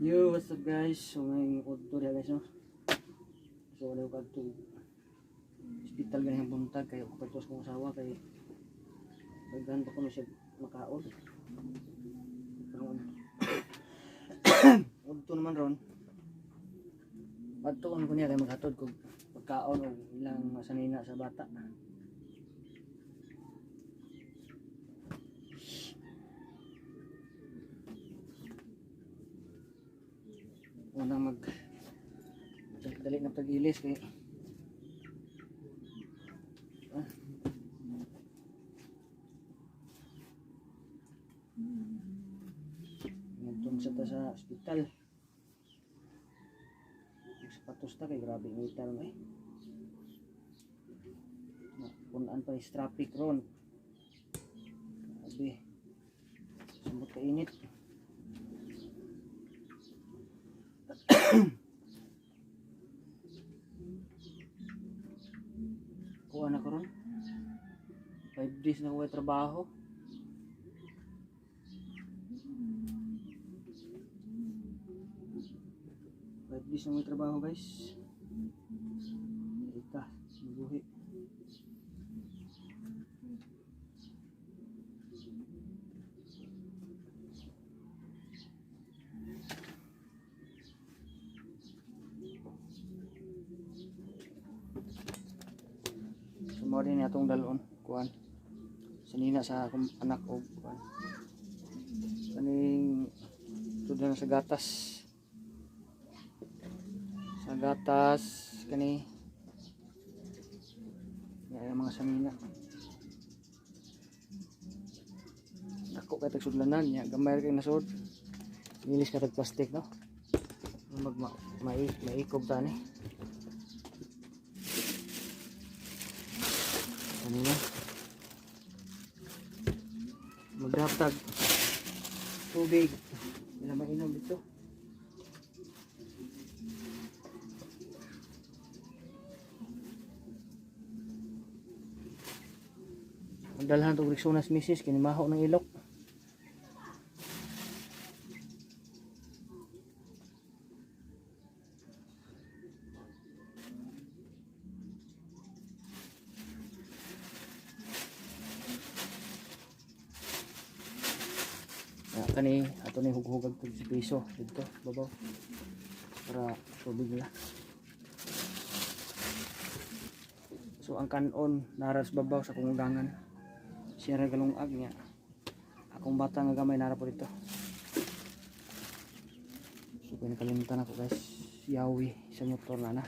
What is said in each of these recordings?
Yo, what's up, guys? So ngayong udto diha, guys, no. So wala ko kadto hospital ganihang buntag kay ako padto sa akong asawa kay daghan pa kuno siya makaon. Pero udto naman ron. Padto ko niya kay maghatod kog pagkaon og ilang sanina sa bata. Unang mag dali na tag-ilis kay ah. Ngadto sa ta sa ospital. Sapatos ta kay grabe ang ron eh. Punaan pa is traffic ron. Grabe. Sambot ka init. Kuha na ko ron. 5 days na ko trabaho. 5 days na may trabaho, guys. Ika, mabuhi. So mao din atong dalon kuan. Sanina sa akong anak og kuan. Kaning tudan sa gatas. Sa gatas kani. Ya mga sanina. Dako kay tag sudlanan nya, gamay ra kay nasod. Nilis ka tag plastic, no. Mag ma, mai, maikob ta ni. Kanina. Magdaptag tubig. Wala mainom dito. Magdalhan tog Rexona sa misis kini, maho ng ilok. Ya, kani ato ni hughugag tug si piso dito babaw para tubig nila. So ang kanon naras babaw sa kungugangan. Siya ra galungag niya. Akong bata nga gamay nara po dito. So pinakalimutan ako, guys. Yawi sa motor na na.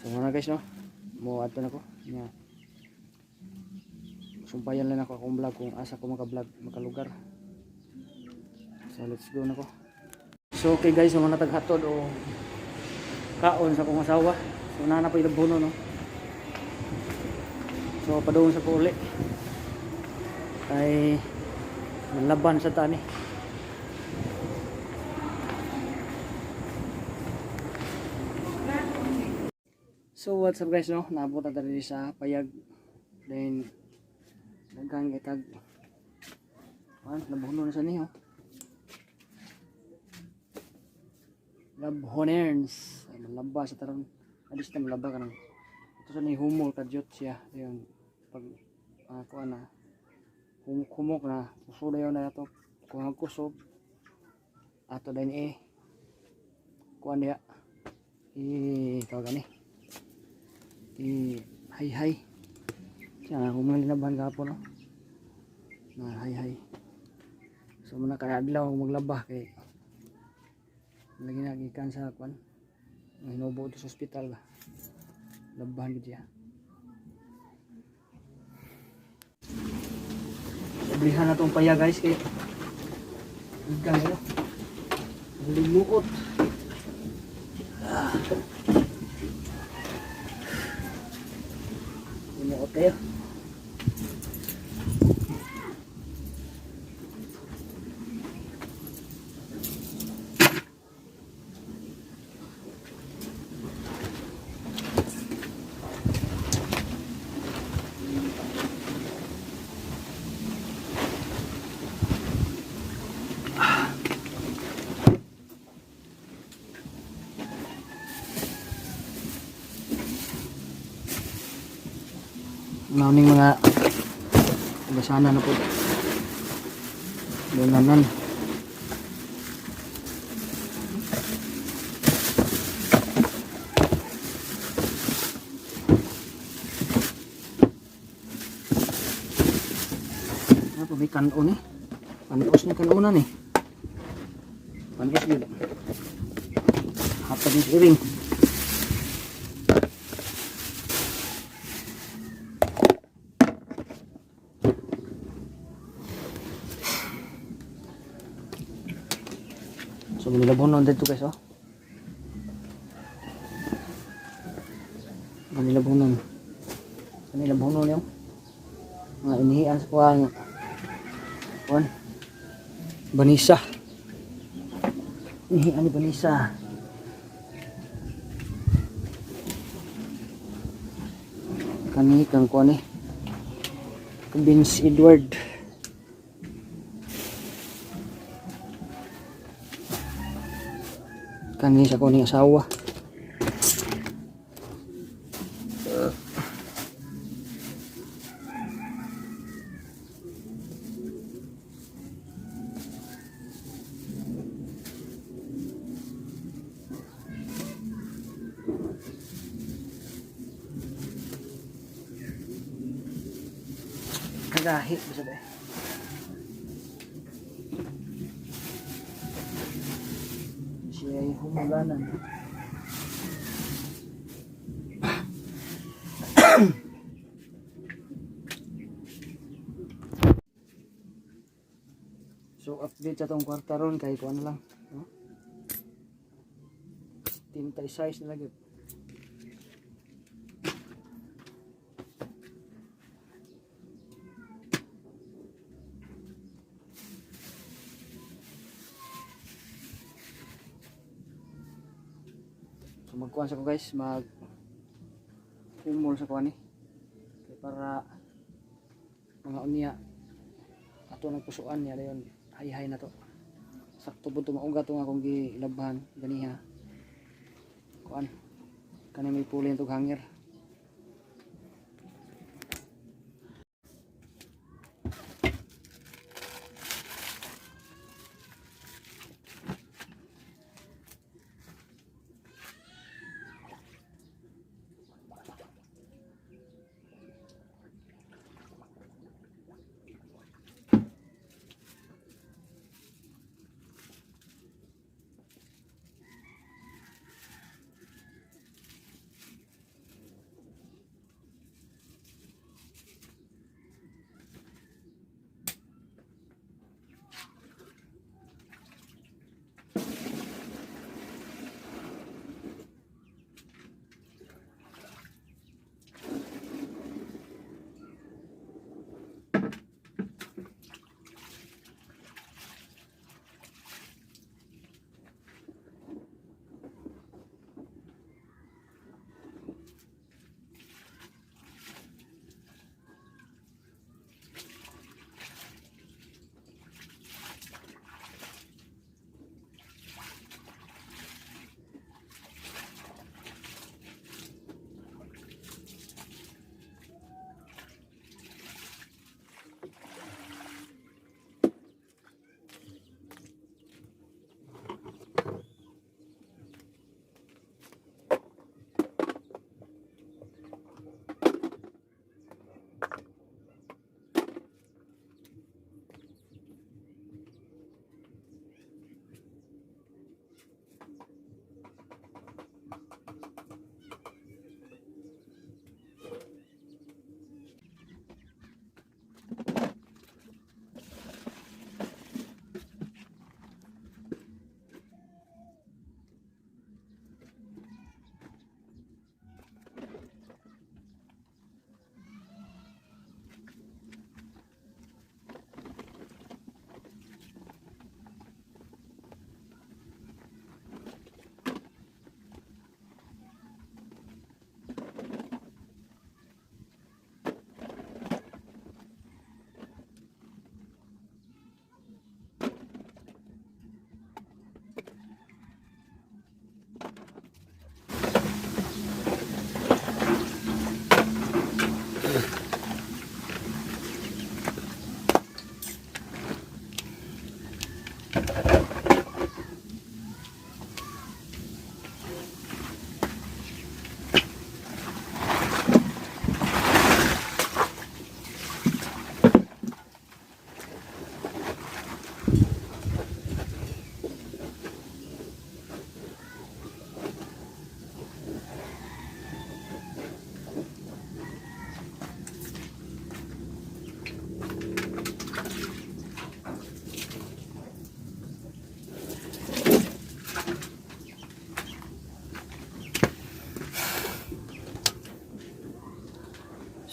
So muna, guys, no. Mo adto na ko. Nya. Sumpayan lang ako akong vlog kung asa ko maka-vlog makalugar. So let's go na ko. So okay guys, mga nataghatod o kaon sa akong asawa. So nana pa ilabono, no. So padung sa ko uli. Kay laban sa tani. So what's up, guys, no? Naabot na diri sa payag. Then daghan kay tag kuan, labhono na sa niyo. Labhonerns. Ay malaba sa taron. Alis na malaba ka nang. Ito sa ni humol kadyot siya. Ayun pag kuan na humok na kuso dayon na ato kuha kusob ato din eh kuan diha i tawag ani i hay hay siya ako mga linabahan gahapon, no, na hay hay. So muna kay adlaw ako maglaba kay lagi na gikan sa kuan hinubo to sa ospital ba, labahan gid siya. Oblihan na tong paya, guys, kay ikan kayo limuot. Ah. Limuot kayo. Tanaw ning mga basana na po. Donanan. Ano po, may kanon eh. Panos ni kanonan eh. Panos yun. Hatag ni iring. So manilabon nun dito, guys, oh. Manilabon nun. Manilabon nun yung mga inihian sa kuha nga. Kuhan. Banisa. Inihian ni Banisa. Kani kang kuha ni. Vince Edward. Kani sa kuning asawa. Kagahi ba ba? Siya ay humulanan. So update sa tong kwarta ron kay kuan lang, no? 76 na lang yun. So magkuan sa ko, guys, mag humol sa kuan ni. Kay para mga unya ato nagpusuan niya dayon hay-hay na to. Sakto po to, mauga to nga akong gilabhan ganiha. Kuan. Kani may puli tog hanger.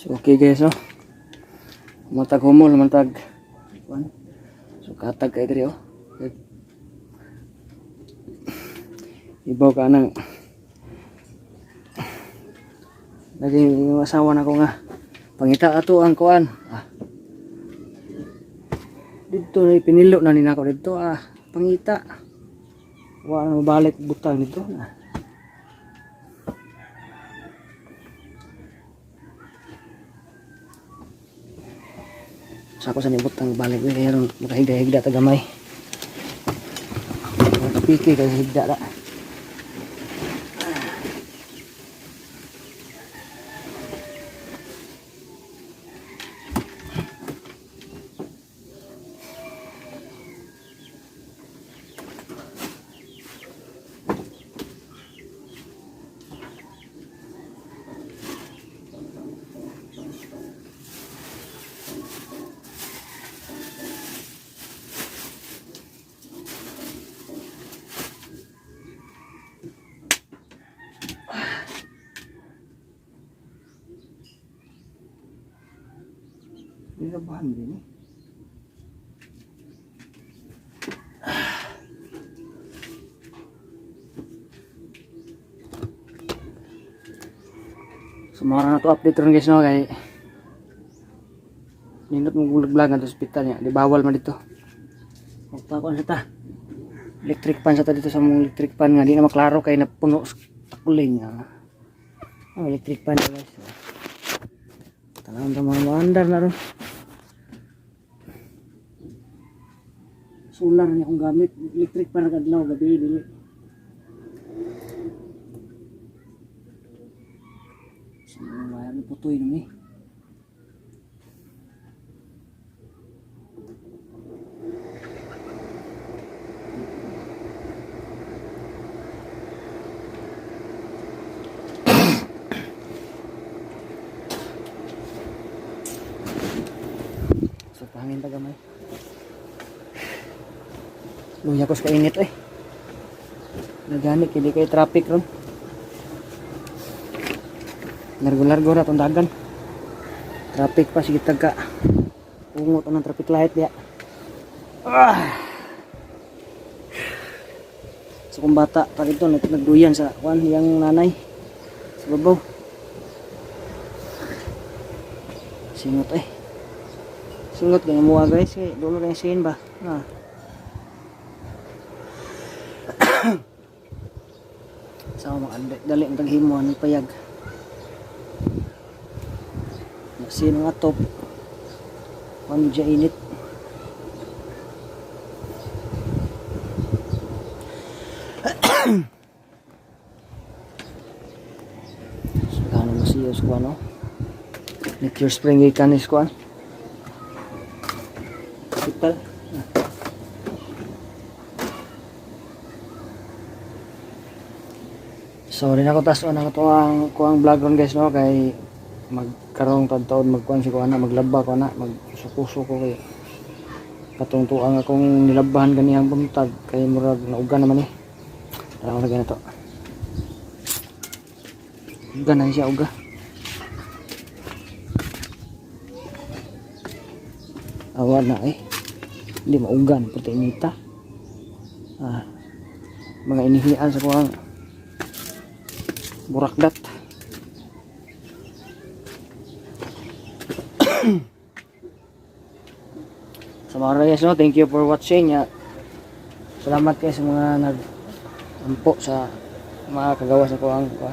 So okay guys, no. Matag humol, matag kuan. So katag kay diri oh. Ibaw ka nang naging yung asawa na ko nga pangita ato ang kuan. Ah. Dito na pinilo na ni nako dito ah, pangita. Wa na mabalik butang dito. Ah. Sa ako sa nibutang balik ko kaya ron makahigda-higda ta gamay. Makapiki kay higda ra. Nilabahan din eh. So mara na to update ron guys no kay nindot mo vlog nga ospital niya, di bawal man dito. Magpakuan sa ta. Electric pan sa ta dito sa mong electric pan nga di na maklaro kay napuno sa takuling. Ah. Oh, electric pan guys. Tanawon ta mga maandar na ron. Solar niya akong gamit. Electric pan na kadlaw gabi dili. Sa mga wire ni putoy nami. So pahangin ta gamay. Luya ko sa kainit eh. Nagani kini kay traffic ron. Largo-largo ra tong dagan. Traffic pa sige tagka. Ungot ang traffic light diya. Ah. So kung bata pa rito nagduyan sa kuan yang nanay sa babaw. Singot eh. Singot ganyan mo guys kay dulo kay sin ba. Ah. Sa mga dali ang taghimo ang payag. Sino nga top? Kuan dyan init. So, kano mo siya sa kuan, no? Nature spring ikan is kuan. Hospital. So, rin ako tas na to ang kuang vlog ron guys no kay magkarong taon magkuan si kuan na maglaba ko na magsuko-suko kay katong tuang akong nilabahan ganihang buntag kay murag nauga naman eh. Tara na ganito. Uga na siya uga. Awa na eh. Hindi maugan puti inita. Ah, mga inihian sa kuang burakdat. Sa mga guys, no, thank you for watching. Salamat kayo sa mga nag-ampo sa mga kagawa sa kuang kuan.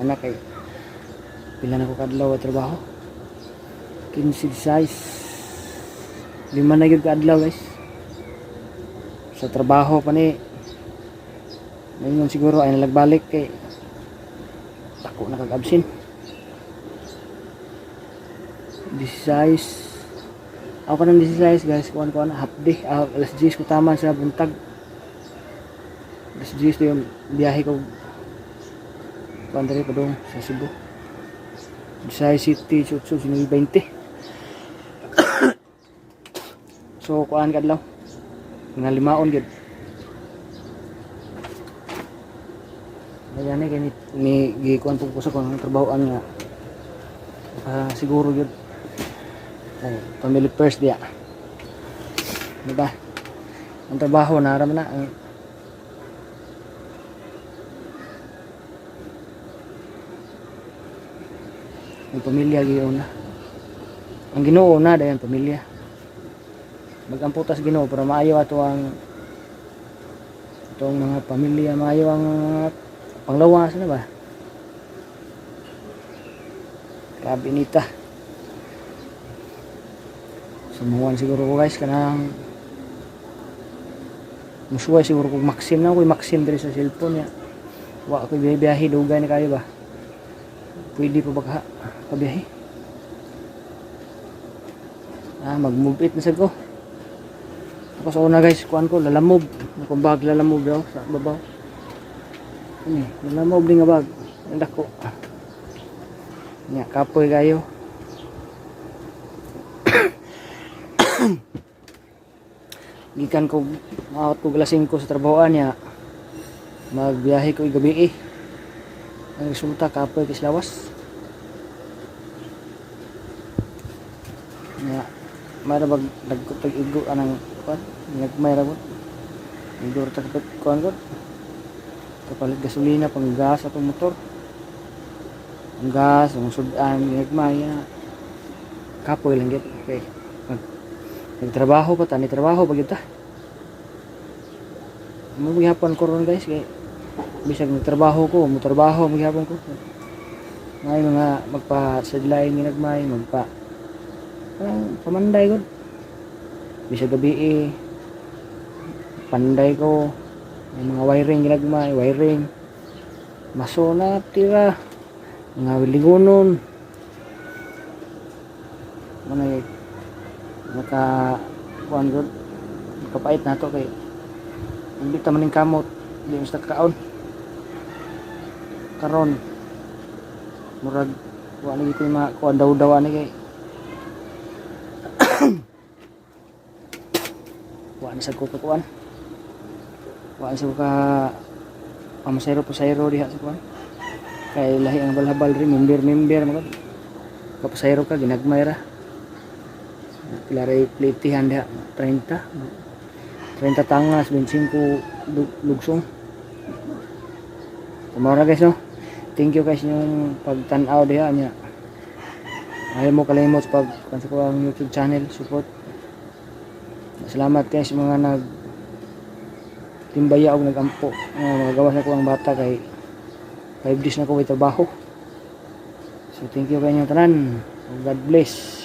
Anak kay pila na ko kadlaw at trabaho. 15 size. 5 na gyud kaadlaw guys. Sa trabaho pa ni ngayon siguro ay nalagbalik kay dako na kag absent. 16. Ako ng 16 guys, kuan kuan half day, ah, alas 10 ko taman sa buntag. Alas 10 yung biyahe ko kuan diri padung sa Cebu. Visayas City, 8, 9:20. So kuan kadlaw. Mga limaon gyud. Ayan eh, kay ni gikuan po ko sa kuan trabahoan nga. Siguro yun. Ay, family first diya. Diba? Ang trabaho na na. Ang pamilya gyud na. Ang Ginoo na dayon pamilya. Magampo tas Ginoo para maayo ato ang atong mga pamilya, maayo ang mga panglawas na ba. Grabe nita. Sumuwan siguro ko, guys, kanang musuway siguro ko Maxim na ko Maxim diri sa cellphone niya. Wa ko biyahe, dugay na kayo ba. Pwede pa ba ka pabiyahe? Ah, mag-move it na sad ko. Tapos una, guys, kuan ko Lalamove. Akong bag Lalamove daw sa babaw. Ini, Lalamove din nga bag. Ang dako. Nya kapoy kayo. Gikan ko maot ko alas 5 sa trabahoan niya. Magbiyahe ko gabi eh. Ang resulta, kapoy kay lawas. Nya mara bag nagpag-igo anang kuan, nagmay ra gud. Igo ra ta kapit kuan gud. Kapalit gasolina pang gas atong motor. Ang gas, ang sudan, ginagmay na. Kapoy lang gyud. Okay. Nagtrabaho pa ta, ni trabaho pa gyud ta. Mo gihapon ko ron, guys, kay bisag nagtrabaho ko, mo trabaho gihapon ko. May mga magpa sideline ginagmay, magpa parang pamanday gud. Bisag gabi eh, panday ko. May mga wiring ginagmay, wiring. Maso na tira. Mga ligonon. Muna naka kuan gud. Nakapait na to kay hindi ta maning kamot, di mas nakaon. Karon murag wa lagi ko yung mga kuan daw-daw ani kay wa na sad ko ka kuan. Wa na sad ko ka pamasayro pasayro diha sa kuan. Kay lahi ang balhabal rin, member member man gud. Kapasayro ka ginagmay ra. Pila ray plitihan diha? 30 30 tangas, 25 lugsong. Kumara, guys, no. Thank you guys yung pagtan-aw diha niya. Ayaw mo kalimot sa pag kuan sa kuang YouTube channel support. Salamat guys mga nag timbaya og nagampo nga makagawas na ko ang bata kay 5 days na ko way trabaho. So thank you kay inyong tanan. God bless.